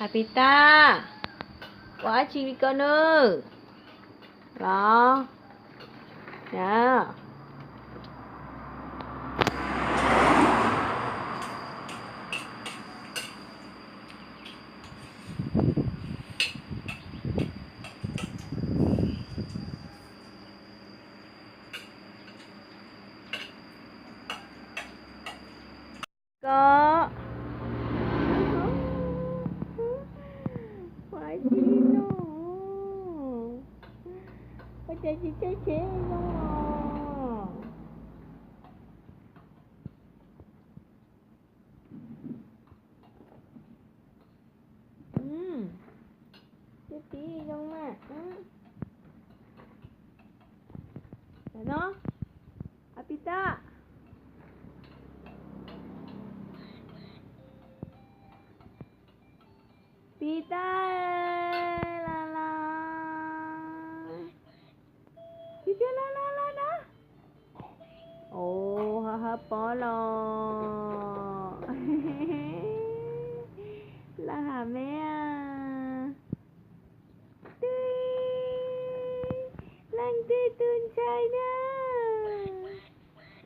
A Pis Tas, ua dab tsi li ko nawb? Los na. Ko, ua dab tsi no? Ua cas tsis caij tsheb zoo os? Tib tib zoo na. Tam no, A Pis Tas. Pis Tas, los los. Pis Tas, los los los los. Ov, hab hab pob los. Los ham me. Twb, leej twg tus ntxhais na?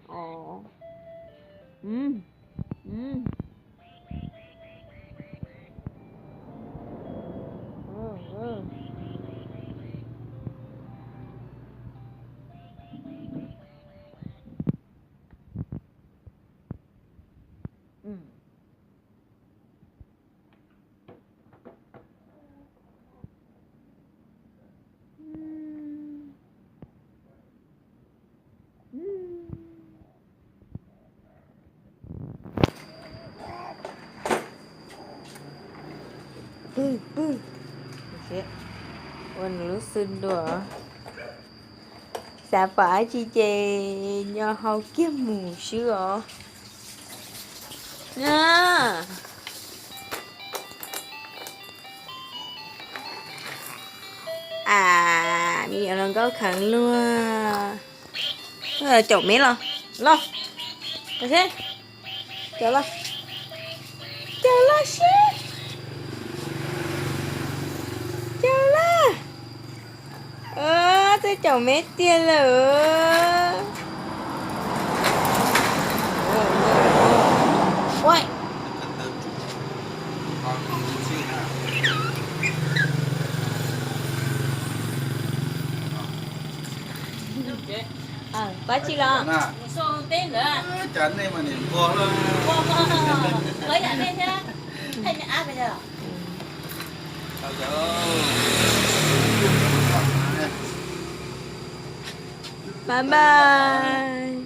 Ov. Pw, pw. Ua nws lub xwb dua. Xav pom dab tsi ces nyo hau kiag mus xwb os. A, me nyuam hluas nkauj kheev luag. Caum me los, los. Caum los, caum los seb. Caum los. Twb caum me tiag lawm. Pab tsi los? Bye bye.